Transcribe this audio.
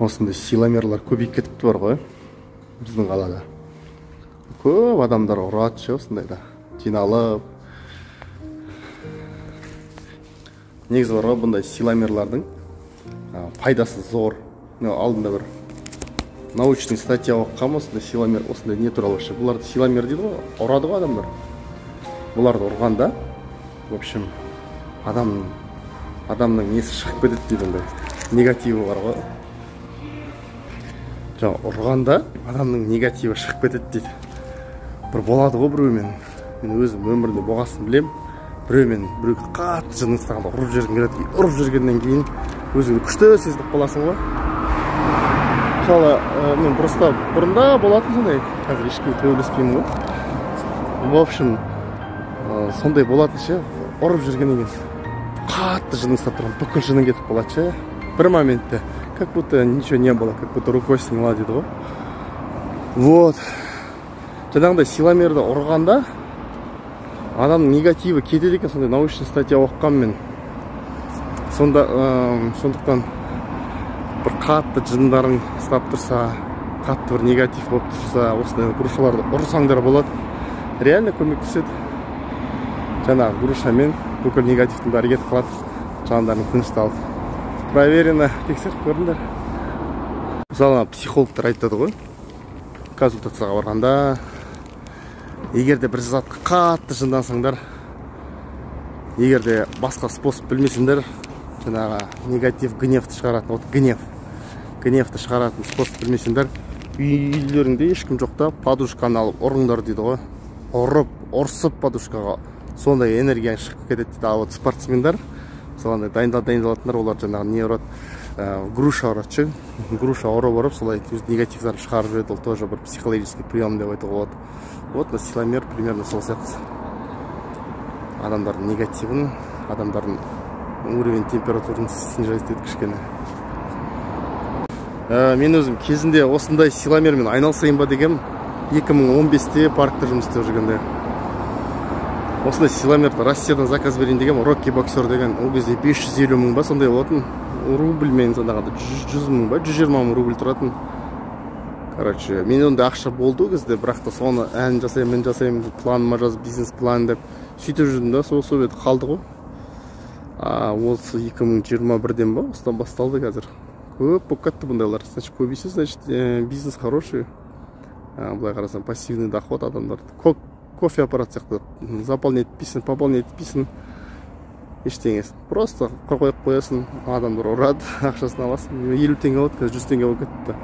Осындай силомерлар көбейіп кетіпті бар ғой біздің қалада. Көп адамдар ұрады ше осындайда, жиналып. Негізі бар ғой, бұндай силомерлардың пайдасы зор. Мен алдында бір научный статья оқығанмын осындай силомер, осындай не туралы вообще. Бұларды силомер дейді ғой, ұрады ғой адамдар. Бұларды ұрғанда, в общем, адамның несі шығып кетеді дейді, ондай негативі бар ғой. Жаңа ұрғанда адамның негативі шығып кетеді дейді. Бір болады ғой біреумен. Мен өзім өмірімде болғасын білем. Біреумен біреуге қатты жының ұстағанда ұрып жібергің келеді. Ұрып жібергеннен кейін өзіңді күшті сезініп қаласың ғой. Мысалы, мен просто бұрында болатын сондай, қазір ешкімге төбелеспеймін ғой. В общем, сондай болатын ше, ұрып жүргеннен кейін қатты жының ұстап тұрған, бүкіл жының кетіп қалады ше. Бір моментте, как будто ничего не было, как будто рукой сняла дейді ғой. Вот. Жаңағындай силомерді ұрғанда адамның негативі кетеді екен, сондай научный статья оқығанмын мен. Сонда, сондықтан бір қатты жындарың ұстап тұрса, қатты бір негатив болып тұрса, осындай грушаларды ұрсаңдар болады. Реально көмектеседі. Жаңағы грушамен бүкіл негативтің бәрі кетіп қалады, жандарың тынышталып. Проверено, тексеріп көріңдер. Мысалы, психологтар айтады ғой, консультацияға барғанда, егер де бір затқа қатты жындансаңдар, егер де басқа способ білмесеңдер, жаңағы негатив, гневті шығаратын, вот гнев, гневті шығаратын способ білмесеңдер, үйлеріңде ешкім жоқ та, подушканы алып ұрыңдар дейді ғой. Ұрып, ұрсып подушкаға, сондай энергия шығып кетеді дейді. Ал вот спортсмендер, мысалы, андай дайындалатындар, олар жаңағы не ұрады, груша ұрады ше, груша ұрып-ұрып, солай өз негативтарын шығарып жібереді. Ол тоже бір психологический прием деп айтуға болады. Вот на силомер примерно сол сияқты. Адамдардың негативін, адамдардың уровень температурын снижать етеді кішкене. Мен өзім кезінде осындай силомермен айналысайын ба дегем, 2015-те паркта жұмыс істеп жүргенде. Осындай силомерді Россиядан заказ берейін дегем, Рокки боксер деген, ол кезде 550 мың ба сондай болатын, рубльмен санағанда 100 мың ба, 120 мың рубль тұратын. Короче, мен ондай ақша болды ол кезде, бірақ та соны ән жасаймын, мін жасаймын, планыма жазып, бизнес план деп сөйтіп жүрдім да, сол беті қалды ғой. Осы 2021-ден ба, осыдан басталды қазір. Көп болып кетті бұндайлар. Значит, көбейсе, значит, бизнес хороший. Былай қарасаң, пассивный доход адамдар. Кофе аппарат сияқты заполнять етпейсің, пополнять етпейсің, ештеңесін. Просто қойып қоясың, адамдар ұрады, ақшасын аласың. 50 теңге болады, қазір 100 теңге болып кетті.